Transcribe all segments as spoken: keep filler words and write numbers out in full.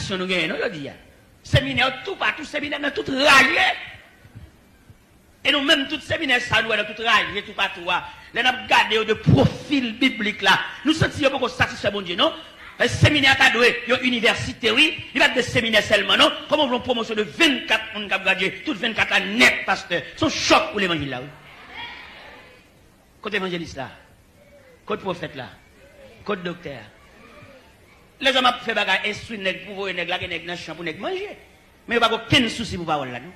Kòreksyon nou genyen non jodi a. Seminè yo toupatou, seminè nan tout raje. E nou menm, tout seminè sa nou wè nan tout raje toupatou a, lè n ap gade yo de pwofil biblik la, nou santi yo poko satisfè Bondye non. Paske seminè a ta dwe yon inivèsite wi, li pa t de seminè sèlman non. Kòman w vle yon pwomosyon de vennkat moun k ap gradye, tout vennkat la nèt pastè? Se yon chòk pou levanjil la wi. Kot evanjelis la? Kot pwofèt la? Kot doktè a? Lèzòm ap fè bagay, enstwi nèg pou voye nèg lage nèg nan chan pou nèg manje. Men yo pa gen okenn sousi pou pawòl la non.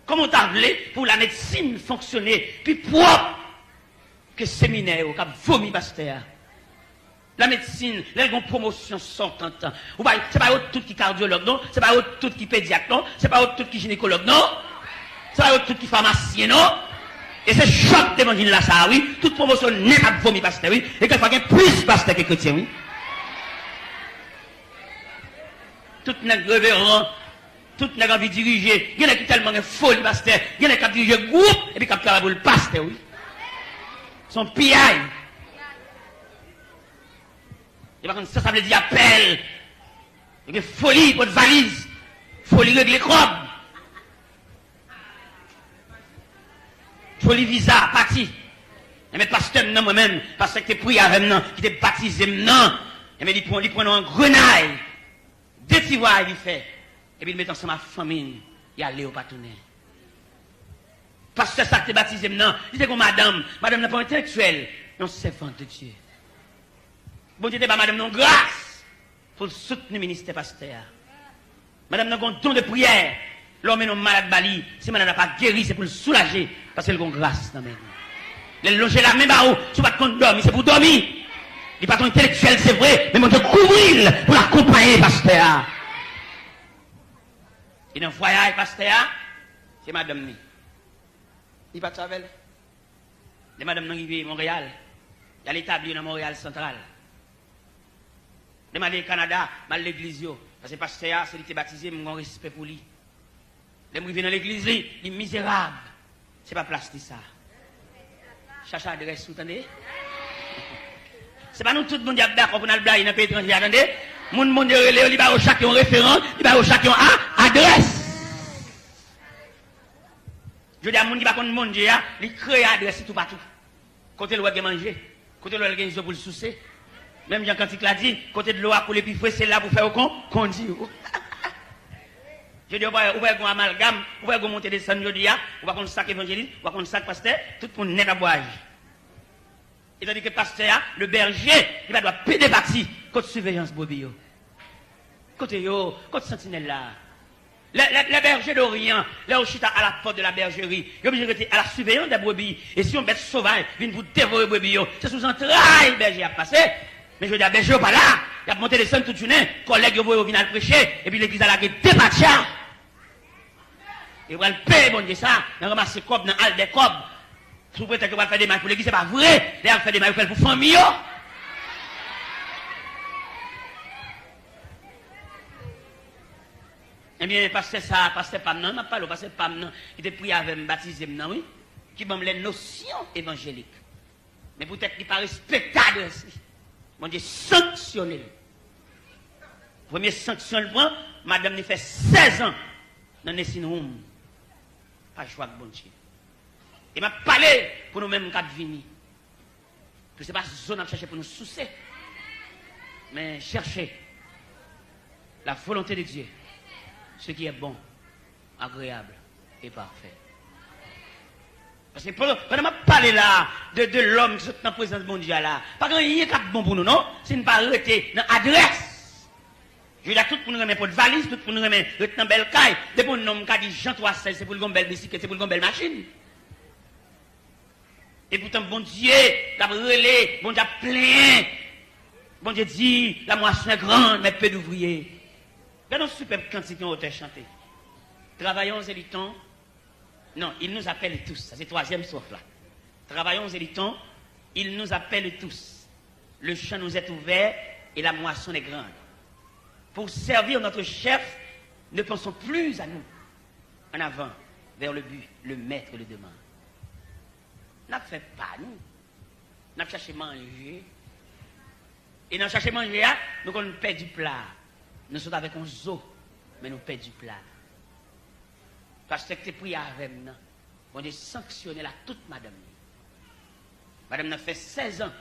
Kòman w ta vle pou lamedsin fonksyone pi pwòp ke seminè yo k ap vomi pastè a? Lamedsin, lè l gen yon pwomosyon sòtant, ou pa, se pa yo tout ki kadyològ non, se pa yo tout ki pedyat non, se pa yo tout ki jinekològ non, se pa yo tout ki famasyen non. E se chòk levanjil la sa a wi. Tout pwomosyon nèt ap vomi pastè wi. E kèlkfwa gen plis pastè ke kretyen wi. Tout nèg reveran, tout nèg anvi dirije. Gen nèg ki tèlman gen foli pastè, gen nèg k ap dirije gwoup epi k ap travay pou l pastè wi. Se yon piyay. Yo pa konn sa sa vle di apèl. Yo gen foli pot valiz, foli regle kòb, foli viza, pati. Enben pastè m nan, mwen menm, pastè ki te priye avè m nan, ki te batize m nan, enben li pran, li pran nan angrenay, de ti vwayay li fè, epi li met ansanm ak fanmi l, y ale yo pa tounen. Pastè sa k te batize m nan, li te gen yon madanm, madanm nan pa yon entelektyèl, yon sèvant de Dye. Bondye te ba madanm nan yon gras pou l soutni ministè pastè a. Madanm nan gen yon don de priyè. Lè w mennen yon malad ba li, si malad la pa geri, se pou l soulaje, paske l gen yon gras nan men li. Lè l lonje lamen ba ou, si w pa t konn dòmi, se pou w dòmi. Li pa t yon entelektyèl, se vre, men Bondye kouvri l pou l akonpaye pastè a. E nan vwayay pastè a, se madanm li. Li pati avè l. Lè madanm nan rive Monreyal, y al etabli yo nan Monreyal Santral. Lè m ale Kanada, m al legliz yo, paske pastè a, se li ki te batize m, m gen yon respè pou li. Lè m rive nan legliz li, li mizerab. Se pa plas li sa. Chache adrès ou, tande. Se pa nou tout Bondye ap dakò pou n al blayi nan peyi etranje a, tande. Moun Bondye rele yo, li ba yo chak yon referans, li ba yo chak yon a, adrès. Jodi a, moun ki pa konn Bondye a, li kreye adrès li toupatou. Kote l wè gen manje, kote l wè l gen zo pou l souse. Menm jan kantik la di, kote dlo a koule pi fre, se la pou fè yo kon, kondi yo. Jodi a, ou pa wè, ou pa wè gen yon amalgam, ou pa wè gen yon monte desann jodi a, ou pa konn sa k evanjelis, ou pa konn sa k pastè, tout moun nèt ap bwaye. Etandike pastè a, le bèje, li pa dwa pede pati kot siveyans brebi yo. Kote yo? Kot santinèl la? Les, les, les bergers d'Orient, lè yo chita à la porte de la bergerie, yo oblije rete à la surveillance des brebis. E si yon bèt sovaj vin pou devore brebi yo, se sou zantray bèje y ap pase. Men jodi a, bèje yo pa la. Y ap monte desann tout jounen. Kòlèg yo voye yo vin al preche, epi legliz la lage depatcha. Yo pral peye Bondye sa, nan ranmase kòb, nan al dèyè kòb. Sou pretèks yo pral fè demach pou legliz, se pa vre. Lè y ap fè demach, yo fè l pou fanmi yo. Ebyen, pastè sa, pastè pa m nan, wi, m ap pale w, pastè pa m nan, ki te priye avè m, batize m nan, wi, ki ban m les notions évangéliques. Men poutèt li pa respekte adrès li, Bondye sanksyone l. Premye sanksyon l pran, madanm li fè sèz an nan nursing home. Pa jwe ak Bondye. E m ap pale pou nou menm k ap vini. Pou se pa zo n ap chèche pou nou souse. Men chèche la volonté de Dieu, ce qui est bon, agréable et parfait. Paske pandan, pandan m ap pale la de, de lòm ki sot nan prezans Bondye a la, pa gen anyen k ap bon pou nou, non, si n pa rete nan adrès. Jodi a, tout moun renmen pot valiz, tout moun renmen ret nan bèl kay. Depi yon nonm ka di Jan twa sèz, se pou l gen yon bèl bisiklèt, se pou l gen yon bèl machin. E poutan, Bondye, l ap rele, Bondye ap plenyen. Bondye di, la moisson est grande, mais peu d'ouvriers. Gade yon sipèb kantik yon otè chante. Travaillons et luttons. Non, il nous appelle tous. Sa se twazyèm stwòf la. Travaillons et luttons, il nous appelle tous. Le champ nous est ouvert et la moisson est grande. Pour servir notre chef, ne pensons plus à nous. En avant, vers le but, le maître le demande. N ap fè pa nou. N ap chache manje. E nan chache manje a, nou konn pèdi pla. Nou sot avèk yon zo, men nou pèdi pla. Pastè ki te priye avè m nan, Bondye sanksyone l ak tout madanm li. Madanm nan fè sèz an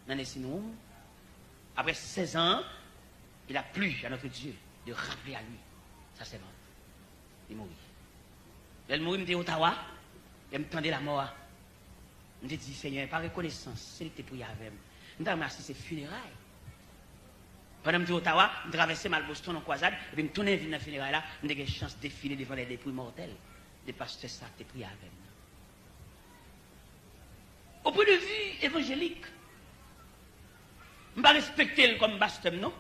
nan nursing home. Après seize ans, il a plu à notre Dieu de rappeler à lui sa servante. Li mouri. Lè l mouri, m te Ottawa, lè m tande lamò a, m te di, Senyè, pa rekonesans, se li ki te priye avè m. M ta renmen asiste fineray. Pandan m te Ottawa, m travèse m al Boston nan kwazad, epi m tounen vin nan fineray la, m te gen chans defile devan les dépouilles mortelles de pastè sa k te priye avè m nan. Au point de vue évangélique, m pa respekte l kòm pastè m, non.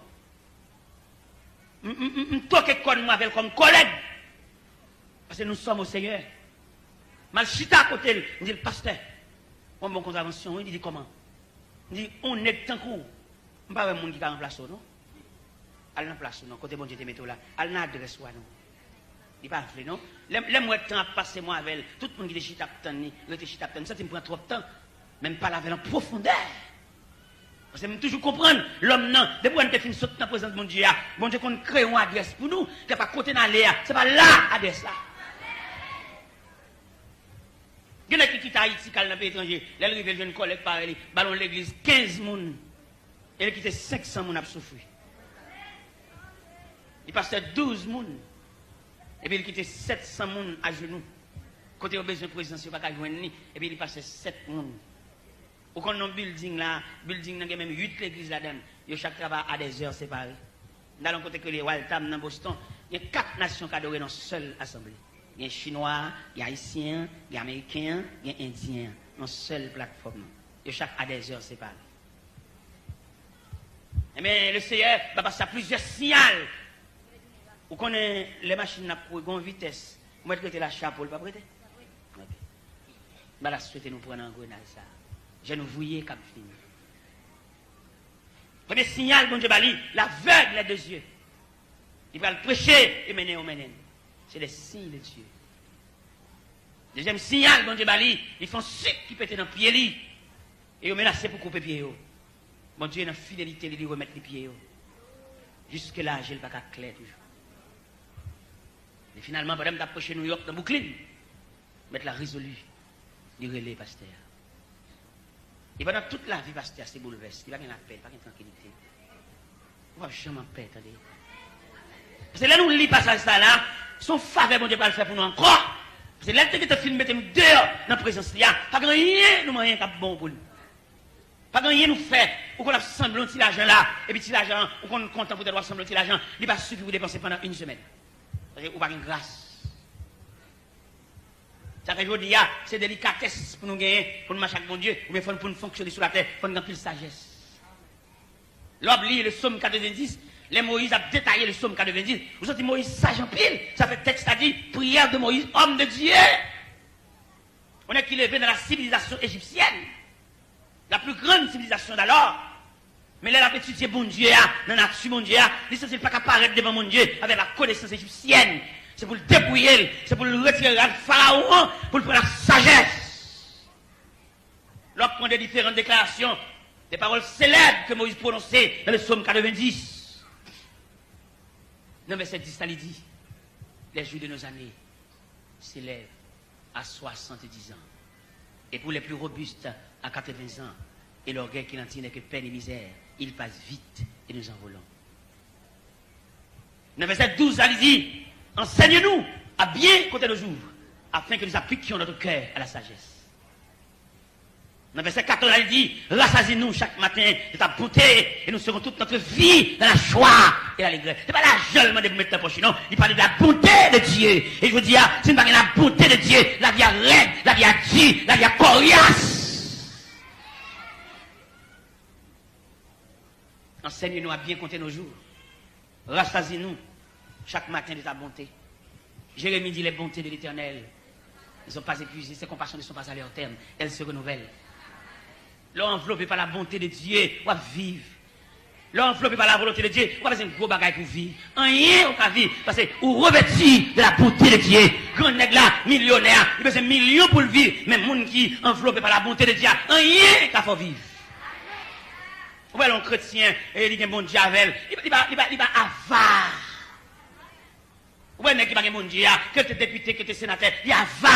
M, m, m, m twoke kòn mwen avè l kòm kòlèg. Paske nou sòm o Senyè. M al chita kote l, m di l, Pastè, mwen bon kontravansyon, wi. Li di, Kòman? M di, Yon nèg tankou w, m pa wè moun ki ka ranplase w, non. Al nan plas ou, non. Kote Bondye te mete w la, al nan adrès ou a, non. Li pa vle, non. Lè, lè m wè tan ap pase mwen avè l, tout moun ki te chita ap tann li, rete chita ap tann li. M santi m pran twòp tan. Men m pale avè l an pwofondè. Paske m toujou konprann lòm nan, depi w wè n te fin sot nan prezans Bondye a, Bondye konn kreye yon adrès pou nou, ke pa kote n ale a, se pa la adrès la. Gen nèg ki kite Ayiti k al nan peyi etranje, lè l rive l jwenn kòlèg parèy li, ba l yon legliz kenz moun, e l kite senk san moun ap soufri. Li pastè douz moun, epi l kite sèt san moun ajenou. Kote yo bezwen prezans, yo pa ka jwenn li, epi li pastè sèt moun. Ou konn non building la, building nan gen menm uit legliz ladan l. Yo chak travay a des heures séparées. M t al yon kote ki rele Waltham nan Boston. Gen kat nasyon k adore nan sèl asanble. Gen chinwa, gen ayisyen, gen ameriken, gen endyen, nan sèl platfòm nan. Yo chak a des heures séparées. Ebyen, le Seyè ba pastè a plizyè siyal. Ou konnen, lè machin nan ap kouri, gen yon vitès. Ou mèt rete la, chapo, li p ap rete? Ok. M pa ta swete nou pran nan angrenaj sa a. Jèn ouvriye k ap vini. Premye siyal Bondye ba li, l'aveugle des yeux. Li pral preche e mennen yo mennen l. C'est des signes de Dieu. Dezyèm siyal Bondye ba li, li fè yon sik ki pete nan pye li. E yo menase pou koupe pye yo. Bondye nan fidelite li, li remèt li pye yo. Jiske la, je l pa ka klè toujou. Men finalman, pandan m t ap preche New York, nan Brooklyn, mèt la rezoli, li rele pastè a. E pandan tout lavi pastè a, se boulvès, li pa gen lapè, li pa gen trankilite. Ou p ap janm anpè, tande. Paske lè nou li pasaj sa la, se yon favè Bondye pral fè pou nou ankò. Paske lè l te gentan fin mete nou deyò nan prezans li a, pa gen anyen nou manyen k ap bon pou li. Pa gen anyen nou fè. Ou konn ap sanble yon ti lajan la, epi ti lajan an, ou konn kontan poutèt w ap sanble yon ti lajan, li pa sifi pou depanse pandan yon semèn. Paske ou pa gen gras. Sa fè jodi a, se delikatès pou nou genyen, pou nou mache ak Bondye, oubyen fò n, pou n fonksyone sou latè, fò n gen anpil sajès. Lè w ap li le Sòm katrevendis, lè Moyiz ap detaye le Sòm katrevendis, ou santi Moyiz saj anpil. Sa fè tèks la di, prière de Moïse, homme de Dieu. On est qui levé dans la civilisation égyptienne, la plus grande civilisation d'alors. Men lè l ap etidye Bondye a, nan nati Bondye a, li santi l pa ka parèt devan Bondye avèk la konesans ejipsyèn. Se pou l depouye l, se pou l retire rad Farawon an, pou l pran la sajès. Lè w ap pran de diferan deklarasyon, de pawòl selèb ke Moyiz pwononse nan le Sòm katrevendis. Nan vèsè dis la, li di, Les jours de nos années s'élèvent à soixante-dix ans, et pour les plus robustes à quatre-vingts ans, et l'orgueil qu'il en tire n'est que peine et misère, il passe vite et nous envolons. Nan vèsè douz la, li di, Enseigne-nous à bien compter nos jours, afin que nous appliquions notre cœur à la sagesse. Nan vèsè katòz la, li di, Rassasie-nous chaque matin de ta bonté, et nous serons toute notre vie dans la joie et l'allégresse. Se pa lajan l mande pou met nan pòch li, non. Li pale de la bonté de Dieu. E jodi a, si n pa gen la bonté de Dieu, lavi a rèd, lavi a di, lavi a kòryas. Enseigne-nous à bien compter nos jours. Rassasie-nous chaque matin de ta bonté. Jérémie dit, Les bontés de l'Éternel ne sont pas épuisées, ses compassions ne sont pas allées au terme, elles se renouvellent. Lè w anvlope pa la bonté de Dieu, w ap viv. Lè w anvlope pa la volonté de Dieu, ou pa bezwen gwo bagay pou viv. Anyen ou ka viv, paske ou revèti de la bonté de Dieu. Gran nèg la, milyonè a, li bezwen milyon pou l viv, men moun ki anvlope pa la bonté de Dieu a, anyen ka fè w viv. Ou wè lè yon kretyen, e li gen Bondye avè l, li, li pa, li pa, li pa ava. Ou wè nèg ki pa gen Bondye a, ke l te depite, ke l te senatè, li ava.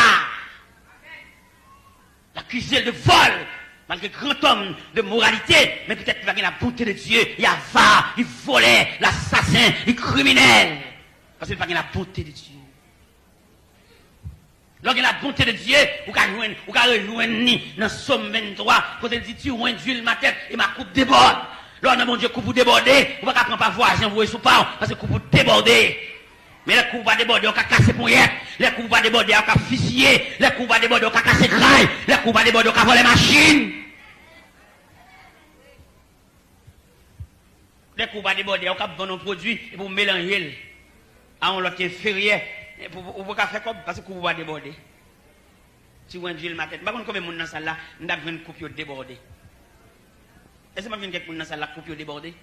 L akize l de vòl, malgre grantòm de moralite, men poutèt li pa gen la bonte de Dye, li ava, li vòlè, l asasen, li kriminèl. Paske li pa gen la bonte de Dye. Lè w gen la bonte de Dye, ou ka jwenn, ou ka rejwenn li nan Sòm venntwa, kote l di, Tu unguis ma tête et ma coupe déborde. Lè w nan Bondye, koup ou debòde, ou pa ka pran pa vwazen voye sou pa w, paske koup ou debòde. Men lè koup ou pa debòde, ou ka kase ponyèt. Lè koup ou pa debòde, ou ka fisiye. Lè koup ou pa debòde, ou ka kase gray. Lè koup ou pa debòde, ou ka vòlè machin. Lè koup ou pa debòde, ou ka vann yon pwodui epi w melanje l a yon lòt ki enferyè. Epi w, ou pa ka fè kòb, paske koup ou pa debòde. Si w endwil matèt, m pa konn konbyen moun nan sal la, m t ap jwenn koup yo debòde. Èske m ap jwenn kèk moun nan sal la, koup yo debòde?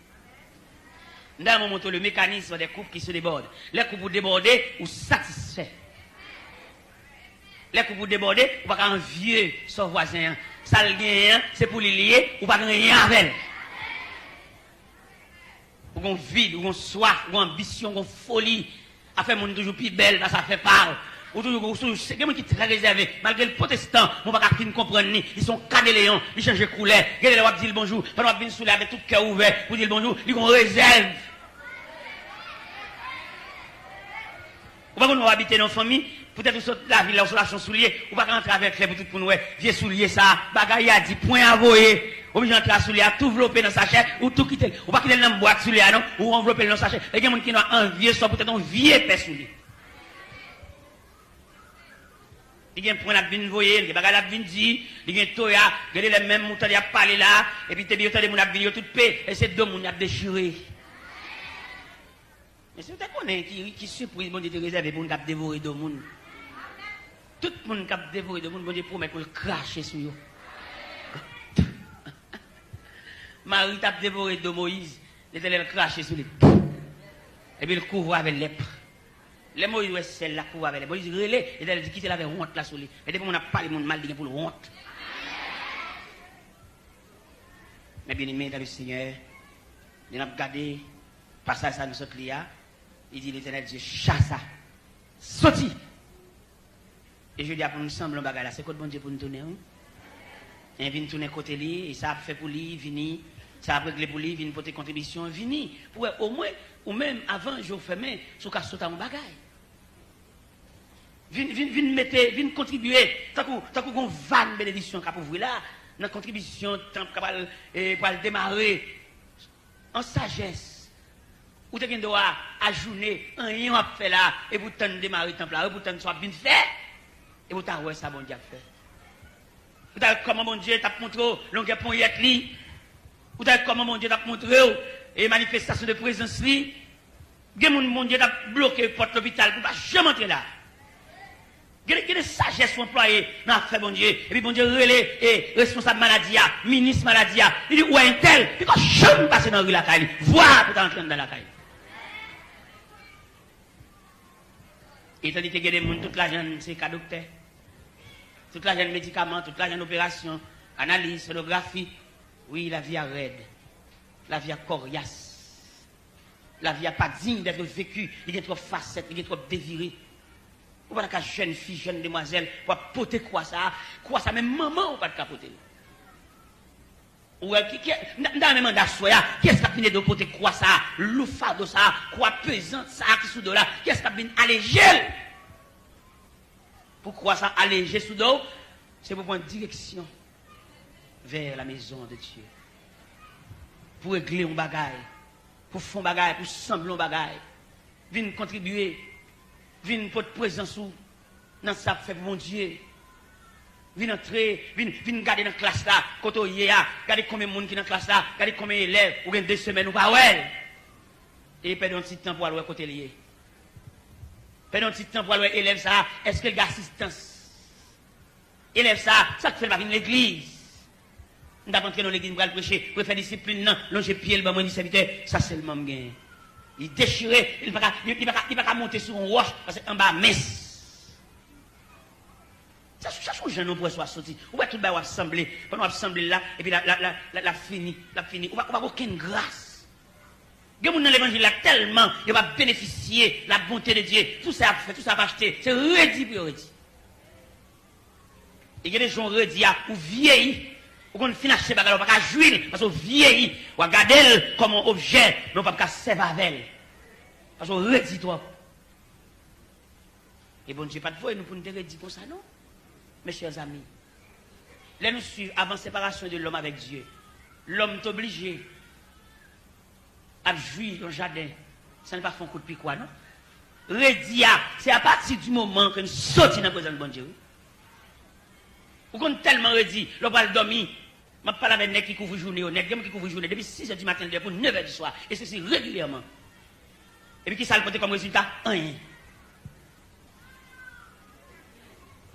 M ta renmen montre w le mécanisme des couples qui se débordent. Lè koup ou debòde, ou satisfè. Lè koup ou debòde, ou pa ka anvye sa w vwazen an. Sa l genyen an, se pou li li ye, ou pa gen anyen avè l. Ou gon vid, ou gon swaf, ou gon anbisyon, ou gon foli. Afè moun toujou pi bèl pase afè pa w. Ou toujou, ou toujou, gen moun ki trè rezève, malgre l pwotestan, men w pa ka fin konprann li. Li se yon kameleyon, li chanje koulè. Gen lè w ap di l bonjou, pandan w ap vin sou li avèk tout kè w ouvè pou di l bonjou, li gon rezèv. Ou pa konn wè w abite nan yon fanmi, poutèt ou sot lavil la, ou sot achte yon soulye, ou pa ka antre avèk lè pou tout moun wè vye soulye sa a. Bagay a di, pwen a voye. Oblije antre a soulye a tou vlope nan sachè, ou tou kite l. Ou pa kite l nan bwat soulye a non, ou anvlope l nan sachè. E gen moun ki nan anvye sa w poutèt yon vye pè soulye. Li gen pwen l ap vin voye, li gen bagay l ap vin di, li gen toya, gen de lè menm ou tande y ap pale la, epi te byen ou tande moun ap vin yo tout pe, e se do moun y ap dechire. Men si w te konnen ki, ki sipriz Bondye te rezève pou moun k ap devore do moun. Tout moun k ap devore do moun, Bondye pwomèt pou l krache sou yo. Mari t ap devore do Moyiz, Letènèl krache sou li. Epi l kouvri avè lèp. Lè Moyiz wè syèl la kouvri avè lèp, Moyiz rele, Letènèl di, kite l avè wont la sou li. Men depi moun ap pale moun mal, li gen pou l wont. Men byeneme, dan le Senyè, lè n ap gade pasaj sa nou sot li a, li di, Letènèl Dye chasa, soti! E jodi a pou nou sanble yon bagay la, se kot Bondye pou nou tounen, wi. En vin tounen kote li, e sa ap fè pou li, vini, sa ap regle pou li, vin pote kontribisyon, vini. Pou wè, omwen, ou menm, avan je w fèmen, si w ka sot a yon bagay. Vin, vin, vin mete, vin kontribye, tankou, tankou gon vàn benediksyon k ap ouvri la, nan kontribisyon tanp k ap al, e, pral demare. An sajès, ou te gen dwa ajoune anyen w ap fè la, epi w tann demare tanp la, epi w tann sa w ap vin fè, epi w ta wè sa Bondye ap fè. Ou ta wè kòman Bondye t ap montre w longè ponyèt li. Ou ta wè kòman Bondye t ap montre w e manifestasyon de prezans li. Gen moun Bondye t ap bloke pòt lopital pou l pa janm antre la. Gen de, gen de sajès ou anplwaye nan afè Bondye. Epi Bondye rele e responsab maladi a, minis maladi a. Li di, ou wè entèl, poko janm pase nan ri lakay li. Vwa pou ta antre anndan lakay li. Etandike gen de moun, tout lajan l se ka doktè. Tout lajan l medikaman, tout lajan l operasyon, analiz, sonografi. Wi, lavi a rèd. Lavi a kòryas. Lavi a pa digne d'être vécu. Li gen twòp fasèt, li gen twòp devire. Ou pa ta ka jèn fi, jèn demwazèl, w ap pote kwa sa a. Kwa sa a, menm manman w pa t ka pote l. Ou wè, ki, ki, m ta, m ta renmen mande aswè a, kiyès k ap vin ede w pote kwa sa a, lou fado sa a, kwa pezan sa a ki sou do w la, kiyès k ap vin aleje l? Pou kwa sa aleje sou do w, se pou pran direksyon vers la maison de Dieu. Pou regle yon bagay, pou fè yon bagay, pou sanble yon bagay. Vin kontribye, vin pote prezans ou nan sa w ap fè pou Bondye. Vin antre, vin, vin gade nan klas la, kote w ye a, gade konbyen moun ki nan klas la, gade konbyen elèv, ou gen de semèn ou pa wè l. E pèdi yon ti tan pou w al wè kote l ye. Pèdi yon ti tan pou w al wè elèv sa a, èske l gen asistans? Elèv sa a, sa k fè l pa vin legliz? M t ap antre nan legliz, m pral preche, pou l fè disiplin nan, lonje pye l ban mwen, li sèvitè, sa sèlman m genyen. Li dechire, li pa ka, li, li pa ka, li pa ka monte sou yon wòch, paske anba mens. Chèche, chèche yon jan non pwè swa soti. Ou wè tout bagay w ap sanble. Pandan w ap sanble la, epi la, la, la, la, l ap fini. L ap fini. Ou pa, ou pa gen okenn gras. Gen moun nan levanjil la tèlman yo pa benefisye la bonte de Dye. Tout sa y ap fè, tout sa y ap achte, se redi pou yo redi. E gen de jan w redi a, ou vyeyi. Ou konn fin achte bagay la, ou pa ka jwi l, paske w vyeyi. W a gade l kòm yon objè, men w p ap ka sèvi avè l. Paske w redi twòp. E Bondye pa t voye nou pou n te redi konsa, non, mes chers amis. Lè nou swiv avan séparation de l'homme avec Dieu, lòm t oblije ap jwi yon jaden san l pa fè yon kout pikwa, non. Redi a, se apati di moman ke n soti nan prezans Bondye, wi. Ou konn tèlman redi, lè w pral dòmi, m ap pale avè nèg ki kouvri jounen yo nèt. Gen moun ki kouvri jounen depi sis è di maten, l dèyè pou nèf è di swa. E sesi regilyèman. Epi kisa l pote kòm rezilta? Anyen.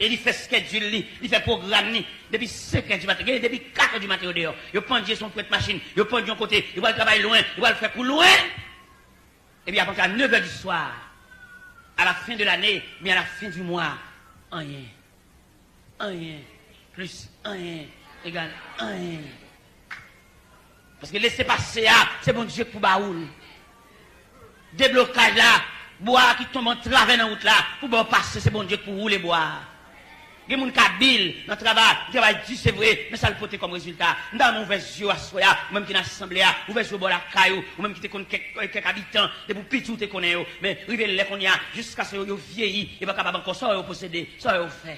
E li fè schedule li, li fè pwogram li. Depi senk è di maten, gen depi kat è di maten yo deyò. Yo pandye sou yon pwent machin, yo pandye yon kote, yo pral travay lwen, yo pral fè kou lwen. Epi apre sa, nèf è di swa, à la fin de l'année, oubyen à la fin du mois, anyen. Anyen plis anyen egal anyen. Paske lese pase a, se Bondye k pou ba ou l. Deblokaj la, bwa a ki tonbe an travè nan wout la, pou ba w pase, se Bondye k pou woule bwa a. Gen moun k abil nan travay, li travay di, se vre, men sa l pote kòm rezilta? M ta renmen ouvè zye w aswè a, ou menm ki nan asanble a, ouvè zye w bò lakay ou, ou menm ki te konn kèk, kèk abitan, depi w piti w te konnen yo, men rive lè kounye a, jiskaske yo, yo vyeyi, yo pa kapab ankò, sa yo posede, sa yo fè.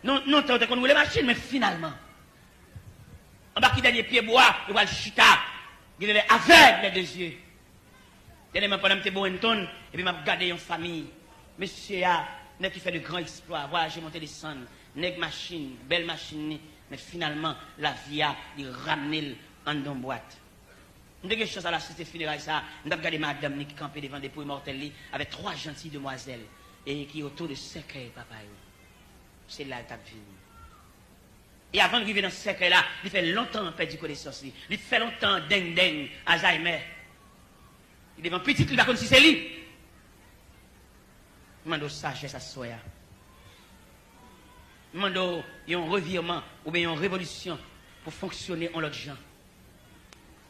Non, lontan yo te konn woule machin, men finalman, anba ki dènye pye bwa yo pral chita? Gen de lè avèg les deux yeux. Dènyèman, pandan m te Bowenton, epi m ap gade yon fanmi, mesye a, nèg ki fè de gran eksplwa, vwayaje monte desann, nèg machin, bèl machin li, men finalman, lavi a, li ramne l anndan yon bwat. M te gen chans al asiste fineray sa a, m t ap gade madanm li ki kanpe devan depo imòtèl li avèk twa jantiy demwazèl, e ki oto de sèkèy papa yo. Se la l t ap vini. E avan l rive nan sèkèy la, li fè lontan pèdi konesans li. Li fè lontan deng deng, Alzheimer. Li devan pitit li, li pa konn si se li. M mande w sajès aswè a. M mande w yon revirman oubyen yon revolisyon pou fonksyone yon lòt jan.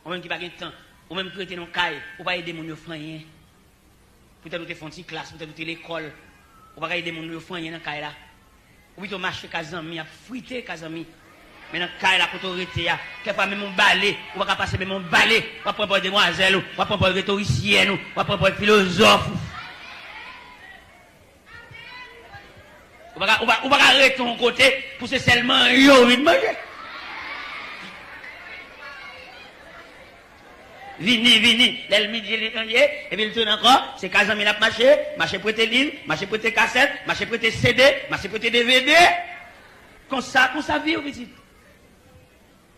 Ou menm ki pa gen tan, ou menm ki rete nan kay, ou pa ede moun yo fè anyen. Poutèt ou te fè yon ti klas, poutèt ou te lekòl, ou pa ka ede moun yo fè anyen nan kay la. Ou pito mache kay zanmi, ap frite kay zanmi. Men nan kay la kote w rete a, kèkfwa menm yon bale, ou pa ka pase menm yon bale, w ap pran pòz demwazèl ou, w ap pran pòz retorisyèn ou, w ap pran pòz filozòf ou. Ou pa ka, ou pa, ou pa ka rete yon kote pou se sèl manyen w vin manje. Vini, vini. Lè l midi, li manje, epi l tounen ankò. Se kay zanmi l ap mache, mache prete liv, mache prete kasèt, mache prete CD, mache prete DVD. Konsa, konsa vi w, pitit.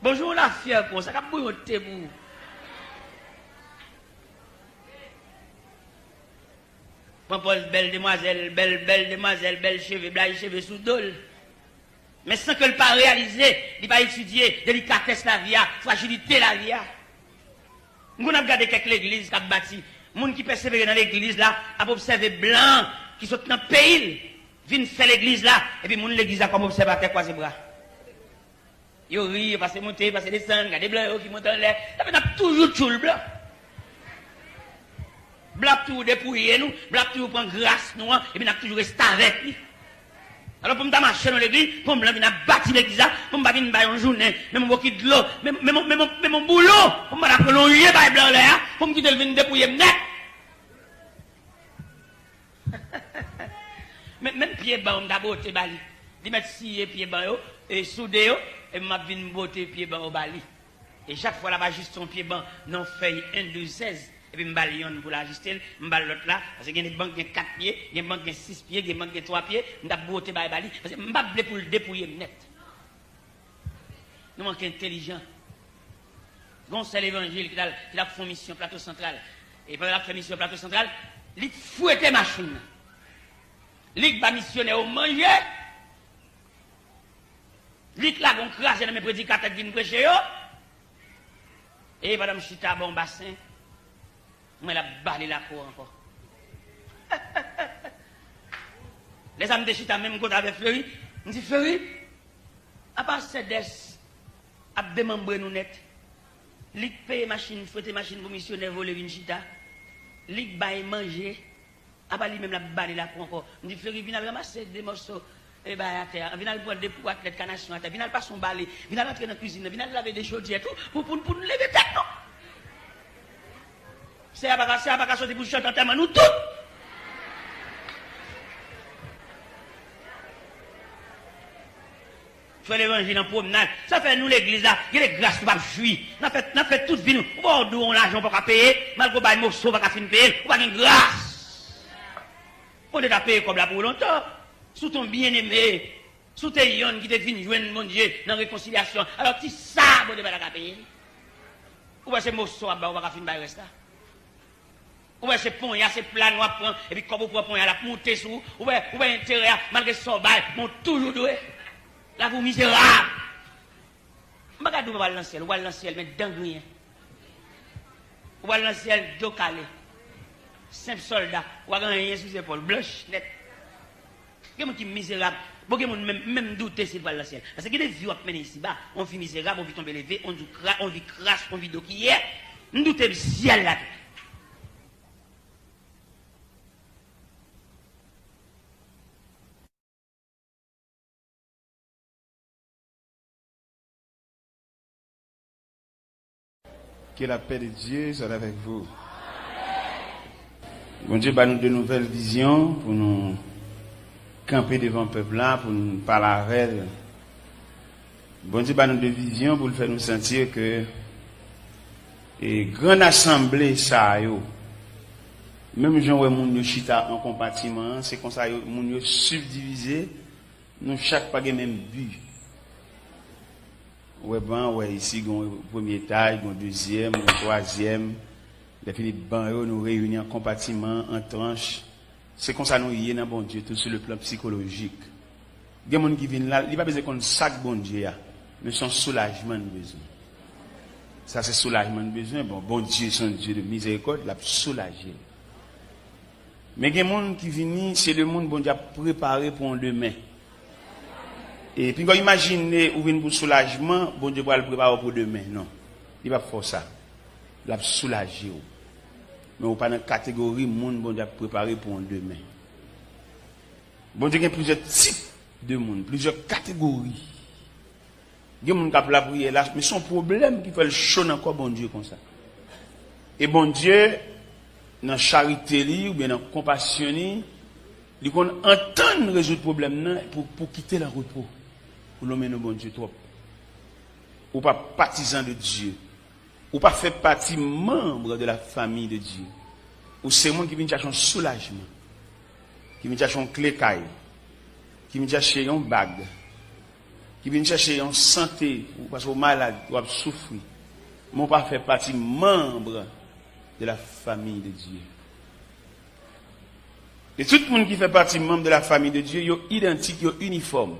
Bonjou, lafyè konsa, k ap bouyon te pou ou. Pran pòz bèl demwazèl, bèl, bèl demwazèl, bèl cheve, blayi cheve sou do l. Men san ke l pa reyalize, li pa etidye delikatès lavi a, frajilite lavi a. M konn ap gade kèk legliz k ap bati. Moun ki pèsevere nan legliz la ap obsève blan ki sot nan peyi l vin fè legliz la, epi moun legliz la kòm obsèvatè kwaze bra. Yo ri, yo pase monte, pase desann, gade blan yo ki monte anlè. Sa fè n ap toujou tchoul blan. Blan ap toujou depouye nou, blan ap toujou pran gras nou an, epi n ap toujou restavèk li. Alò, pou m ta mache nan legliz, pou blan vin ap bati legliz la, pou m pa vin bay yon jounen, menm yon bokit dlo, menm, menm, menm, menm yon boulon, pou m pa ta pran lonje bay blan anlè a, pou m kite l vin depouye m nèt. Men, menm pye ban yo, m ta bwote ba li. Li mèt siye pye ban yo, e soude yo, e m ap vin bwote pye ban yo ba li. E chak fwa l ap ajiste yon pye ban nan yon fèy en, douz, sèz, epi m ba l yonn pou l ajiste l, m ba l lòt la, paske gen de ban k gen kat pye, gen ban k gen sis pye, gen ban k gen twa pye, m t ap bwote bagay ba li, paske m pa vle pou l depouye m nèt. Nou manke entèlijan. Gen yon sè levanjil ki t al, ki t ap fè yon misyon Plato Santral. E pandan l ap fè misyon Plato Santral, li fwete machin nan. Li k ba misyonè yo manje. Li k lage yon kraze nan men predikatè k vin preche yo. E pandan m chita bò yon basen, m wè l ap bale lakou ankò. Lè sa a m te chita menm kote avè Fleury, M di, Ferry, apa Sèdès ap demanbre nou nèt. Li k peye machin, frete machin pou misyonè vole vin chita. Li k bay manje. Apa li menm l ap bale lakou ankò. M di, Ferry, vin al ranmase de mòso e bay atè a. Vin al pran de pou atlèt kanasyon atè. Vin al pase yon bale. Vin al antre nan kwizin nan. Vin al lave de chodyè tou pou, pou, pou n leve tèt nou. Sè a pa ka, sè a pa ka soti pou chante antèman nou tout. Fè levanjil an pwomnad. Sa fè nou legliz la, gen de gras nou p ap jwi. N ap fè, n ap fè tout vi nou. Ou pa wè w dwe yon lajan ou pa ka peye, malgre w bay moso ou pa ka fin peye l, ou pa gen gras. Bondye ta peye kòb la pou ou lontan. Si w te yon byeneme, si w te yonn ki te vin jwenn Bondye nan rekonsilyasyon, alò ti sa Bondye pa ta ka peye l. Ou wè se moso w ap bay, ou pa ka fin bay rès la. Ou wè se ponya, se pla nou ap pran, epi kòb ou pran ponya l ap moute sou ou. Ou wè, ou wè enterè a, malgre sa w bay, men w toujou dwe. Lavi w mizerab. M pa ka di w pa pral nan syèl, ou pral nan syèl, men dan griyen. Ou pral nan syèl, do kale. Senp sòlda, ou pa gen anyen sou zepòl, blanch nèt. Gen moun ki mizerab. Bon, gen moun menm, menm doute si l pral nan syèl. Paske gen de vi w ap mennen isiba. Yon vi mizerab, yon vi tonbe leve, yon vi kra-, yon vi kras, yon vi do kiyè. M doute syèl la tou. Que la paix de Dieu soit avec vous. Bondye ba nou de nouvèl vizyon pou nou kanpe devan pèp la, pou nou pale avè l. Bondye ba nou de vizyon pou l fè nou santi ke, e, grann asanble sa yo, menm jan w wè moun yo chita an konpatiman an, se konsa yo, moun yo sibdivize, nou chak pa gen menm bi. Ou wè ban, ou wè isi, gen yon premye etaj, gen yon dezyèm, gen yon twazyèm. Lè fini ban yo, nou reyini an konpatiman, an tranch. Se konsa nou ye nan Bondye tou sou le plan sikolojik. Gen moun ki vin la, li pa bezwen konn sa k Bondye a, men se yon soulajman li bezwen. Sa se soulajman li bezwen. Bon, Bondye se yon Dye de mizerikòd, l ap soulaje l. Men gen moun ki vini, se de moun Bondye ap prepare pou yon demen. E pinga w imajine ou vin pou soulajman, Bondye pral prepare w pou demen. Non, li p ap fè w sa. L ap soulaje w. Men ou pa nan kategori moun Bondye ap prepare pou yon demen. Bondye gen plizyè tip de moun, plizyè kategori. Gen moun k ap lapriyè la, men se yon pwoblèm ki fè l cho nan kò Bondye konsa. E Bondye, nan charite li oubyen nan konpasyon li, li konn antann rezoud pwoblèm nan pou, pou kite l an repo. Ou lonmen non Bondye twòp. Ou pa patizan de Dye. Ou pa fè pati manm de la famille de Dieu. Ou se moun ki vin chache yon soulajman, ki vin chache yon kle kay, ki vin chache yon bag, ki vin chache yon sante, ou paske w malad, w ap soufri. Men w pa fè pati manm de la famille de Dieu. E tout moun ki fè pati manm de la famille de Dieu, yo idantik, yo inifòm.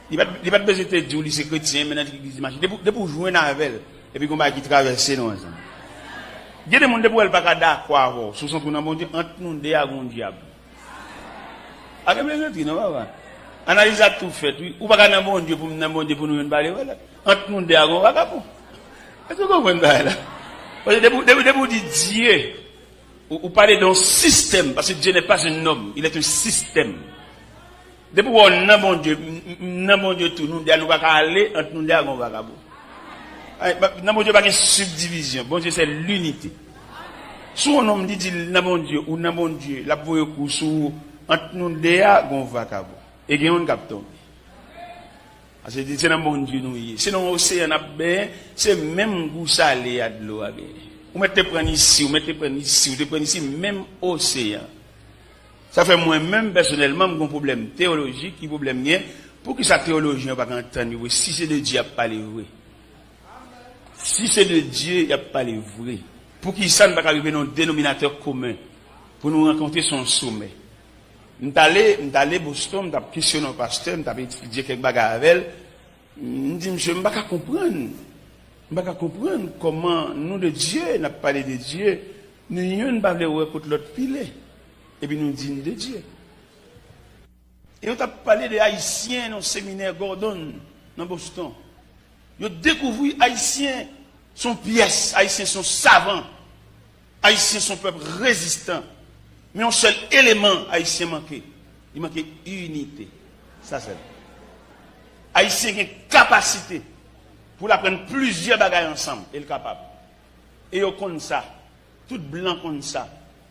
Li pa t, li pa t bezwen te di w li se kretyen, men nan legliz li mache. Depi, depi w jwenn avè l, epi gon bagay ki travèse nou ansanm. Gen de moun, depi w wè l pa ka dakò avè w, si w santi w nan Bondye, ant nou de a gon dyab. A gen plezantri, non, papa? Analiz la tou fèt, wi. Ou pa ka nan Bondye pou m nan Bondye pou nou youn pa ale wè lòt. Ant nou de a gon vagabon. Èske w konprann bagay la? Paske depi, depi, depi w di Dye, ou, ou pale de yon sistèm, paske Dye n'est pas un homme, il est un système. Depi w wè w nan Bondye, m, m, m nan Bondye tou, nou de a nou pa ka ale, ant nou de a gon vagabon. Ay, pa, nan Bondye pa gen sibdivizyon, Bondye se linite. Si yon nonm li di l nan Bondye, ou nan Bondye, l ap voye kou sou ou, ant nou de a gon vagabon. E gen youn k ap tonbe. Paske li di, se nan Bondye nou ye. Se nan oseyan n ap benyen, se menm gou sale a dlo a genyen. Ou mèt te pran isi, ou mèt te pran isi, ou te pran isi, menm oseyan. Sa fè mwen menm, pèsonèlman, m gon pwoblèm teyolojik, ki pwoblèm gen, poukisa teyolojyen yo pa ka antann yo vre, si se de Dye y ap pale vre? Si se de Dye y ap pale vre, poukisa n pa ka rive nan yon denominatè komen pou nou rankontre sou yon somè? M t ale, m t ale Boston, m t ap kesyone yon pastè, m t ap etidye kèk bagay avè l. M di, "Mesye, m pa ka konprann. M pa ka konprann kòman nou de Dye, n ap pale de Dye, nou youn pa vle wè kot lòt pile, epi nou di n de Dye." E yo t ap pale de Ayisyen nan seminè Gordon nan Boston. Yo dekouvri Ayisyen se yon pyès, Ayisyen se yon savan, Ayisyen se yon pèp rezistan. Men yon sèl eleman Ayisyen manke, li manke inite. Sa sèl. Ayisyen gen kapasite pou l aprann plizyè bagay ansanm, e l kapab. E yo konn sa. Tout blan konn sa.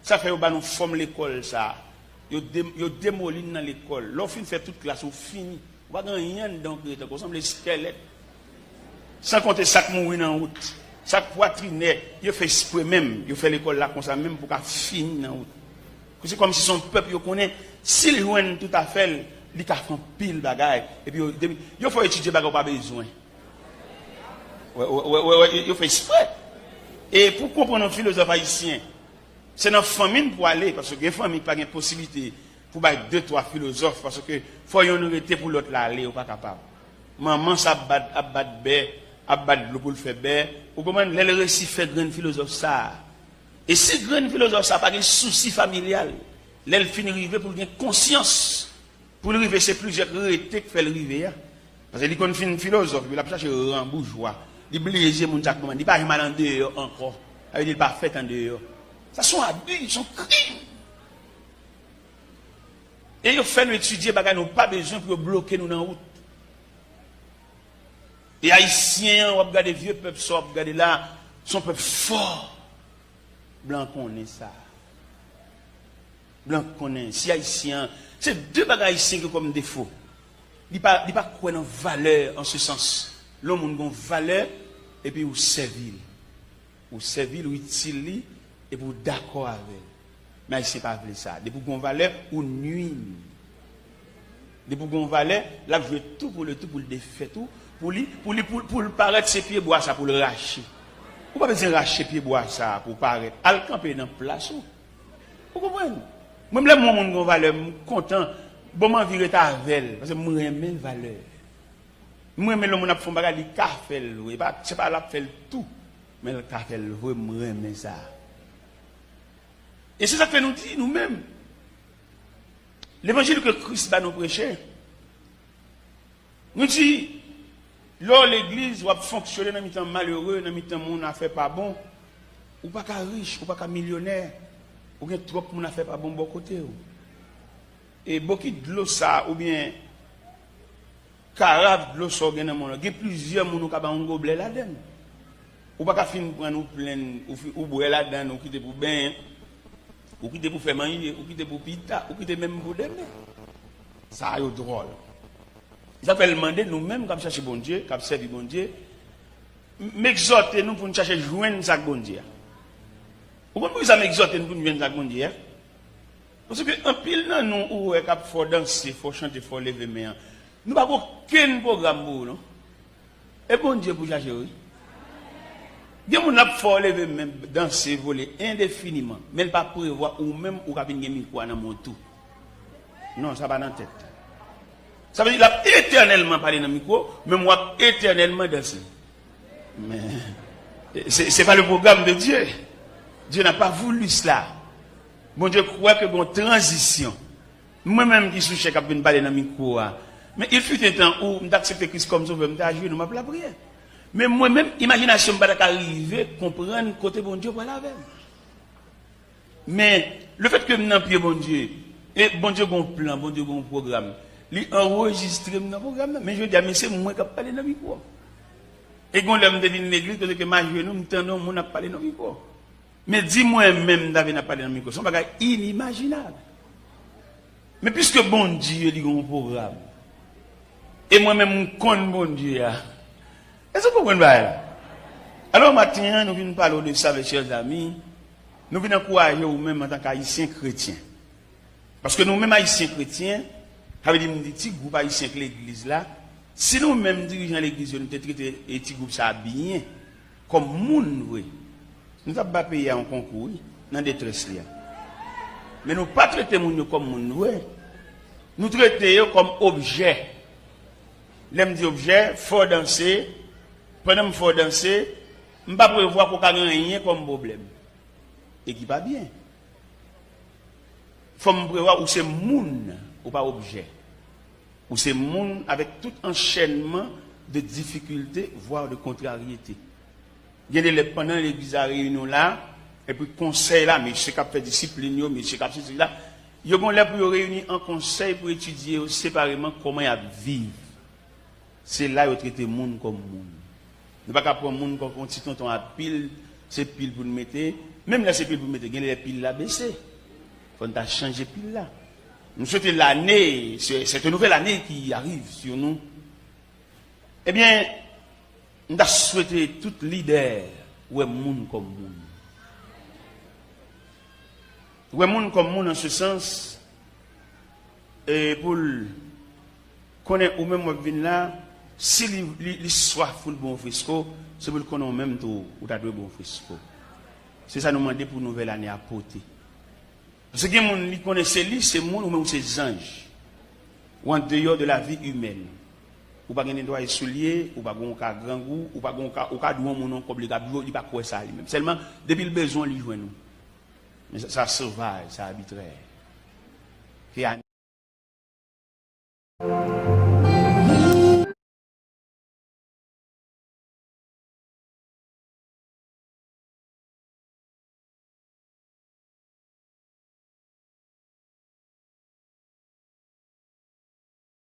Sa fè yo ba nou fòm lekòl sa a. Yo de, yo demoli n nan lekòl. Lè w fin fè tout klas ou, fini. Ou pa gen anyen anndan w ki rete ankò. Ou sanble eskèlèt. San konte sa k mouri nan wout. Sa k pwatrinè, yo fè espre menm. Yo fè lekòl la konsa menm pou ka fini nan wout. Se kòmsi se yon pèp yo konnen, si l jwenn tout afè l, li ka fè anpil bagay. Epi yo, depi, yo fè w etidye bagay ou pa bezwen. Wè, wè, wè, wè, wè, yo fè espre. E pou konprann yon filozòf ayisyen, se nan fanmi n pou ale, paske gen fanmi ki pa gen posiblite pou bay de, twa filozòf, paske fò yonn rete pou lòt la ale, yo pa kapab. Manman sa ap bat, ap bat bè, ap bat dlo pou l fè bè. Ou konprann? Lè l resi fè grenn filozòf sa a. E si grenn filozòf sa a pa gen sousi familyal, lè l fin rive pou l gen konsyans, pou l rive, se plizyè k rete k fè l rive a. Paske li konn fin filozòf, epi l ap chache ran boujwa. Li bliye moun sa k manman. Li pa janm al andeyò ankò. Sa vle di li pa fèt andeyò. Sa se yon abi, se yon krim. E yo fè nou etidye bagay nou pa bezwen pou yo bloke nou nan wout. E ayisyen an, w ap gade vye pèp sa, w ap gade la, se yon pèp fò. Blan konnen sa. Blan konnen. Si ayisyen an, se de bagay ayisyen gen kòm defo. Li pa, li pa kwè nan valè an se sans. Lè yon moun gen yon valè, epi ou sèvi l. Ou sèvi l, ou itil li, epi ou dakò avè l. Men ayisyen pa vle sa. Depi w gen yon valè, ou nui l. Depi w gen yon valè, l ap jwe tou pou le tou pou l defèt ou, pou li, pou li, pou, pou l parèt se pye bwa sa pou l rache. Ou pa bezwen rache pye bwa sa pou w parèt. Al kanpe nan plas ou. Ou konprann? Mwen, lè m wè yon moun gen yon valè, m kontan. Bon, m anvi ret avè l, paske m renmen valè. M renmen lè yon moun ap fè yon bagay, li ka fè l vre. E pa, se pa l ap fè l tou, men l ka fè l vre, m renmen sa. E se sa k fè nou di, nou menm, levanjil ke Kris ba nou preche, nou di, lè w legliz, w ap fonksyone nan mitan malere, nan mitan moun afè pa bon, ou pa ka rich, ou pa ka milyonè, ou gen twòp moun afè pa bon bò kote w. E bokit dlo sa, oubyen karaf dlo sa w gen nan men w lan, gen plizyè moun ou ka ba yon goblè ladann. Ou pa ka fin pran l, ou plen l, ou fi, ou bwè ladann, ou kite pou benyen, ou kite pou fè manje, ou kite pou pita, ou kite menm pou demen. Sa yo dwòl. Sa fè l mande nou menm k ap chache Bondye, k ap sèvi Bondye, m, m egzòte nou pou n chache jwenn sa k Bondye a. Ou konn poukisa m egzòte nou pou n jwenn sa k Bondye a? Paske anpil nan nou ou wè k ap fè w danse, fè w chante, fè w leve men an, nou pa gen okenn pwogram pou ou non. E Bondye pou chache wi. Gen moun ap fè w leve men, danse, vole endefiniman, men l pa prevwa ou menm ou ka vin gen mikwo a nan men w tou. Non, sa pa nan tèt. Sa vle di l ap etènèlman pale nan mikwo, men w ap etènèlman danse. Men se, se pa le pwogram de Dye. Dye n'a pa voulu cela. Bondye kwè ke gen yon tranzisyon. Mwen menm ki sou chè k ap vin pale nan mikwo a. Men il fut un temps où m t aksepte Kris kòm sovè, m te ajenou, m ap lapriyè. Men mwen menm, imajinasyon m pa ta ka rive konprann kote Bondye pral avè m. Men, lefètke m nan pye Bondye, e Bondye gen yon plan, Bondye gen yon pwogram, li anrejistre m nan pwogram nan. Men jodi a, men se mwen k ap pale nan mikwo. E gen yon lè m te vin legliz, kote ke m ajenou, m tande yon moun ap pale nan mikwo. Men di mwen menm m ta vin ap pale nan mikwo, se yon bagay inimajinab. Men piske Bondye li gen yon pwogram, e mwen menm m konn Bondye a, èske w konprann bagay la? Alò, maten an, nou vin pale w de sa, mes chers amis, nou vin ankouraje ou menm antanke Ayisyen kretyen. Paske nou menm Ayisyen kretyen, sa vle di m di ti gwoup Ayisyen k legliz la, si nou menm dirijan legliz yo nou te trete e ti gwoup sa a byen, kòm moun vre, nou t ap ba peyi a yon konkou wi, nan detrès li a. Men nou pa trete moun yo kòm moun vre. Nou trete yo kòm objè. Lè m di objè, fè w danse, pandan m fè w danse, m pa prevwa ke w ka gen anyen kòm pwoblèm. E ki pa byen. Fò m prevwa ou se moun, ou pa objè. Ou se moun avèk tout anchènman de difikilte, vwa de kontraryete. Gen de lè pandan legliz la reyini w la, epi konsèy la, mesye k ap fè disiplin yo, mesye k ap sesi la, yo gen lè pou yo reyini an konsèy pou etidye yo separeman kòman y ap viv. Se la yo trete moun kòm moun. Nou pa ka pran moun kòm yon ti tonton a pil, se pil pou n mete. Menm lè se pil pou n mete, gen lè pil la bese. Fò n ta chanje pil la. Nou swete lane, se, se yon nouvèl ane ki arive sou nou. Ebyen, m ta swete tout lidè wè moun kòm moun. Wè moun kòm moun an se sans, e pou l konnen ou menm w ap vin la, si li, li, li swaf pou l ba w fresko, se pou l konnen ou menm tou, ou ta dwe ba w fresko. Se sa nou mande pou nouvèl ane a pote. Paske gen moun li konnen se li, se moun, ou menm ou se zanj. Ou andeyò de la vi imèn. Ou pa gen netwaye soulye, ou pa gen yon ka grangou, ou pa gen yon ka, ou ka dwe yon moun yon kòb li ka dwe, li pa kwè sa li menm. Sèlman, depi l bezwen, li jwenn ou. Men sa, sa sovaj, sa abitrè. Ke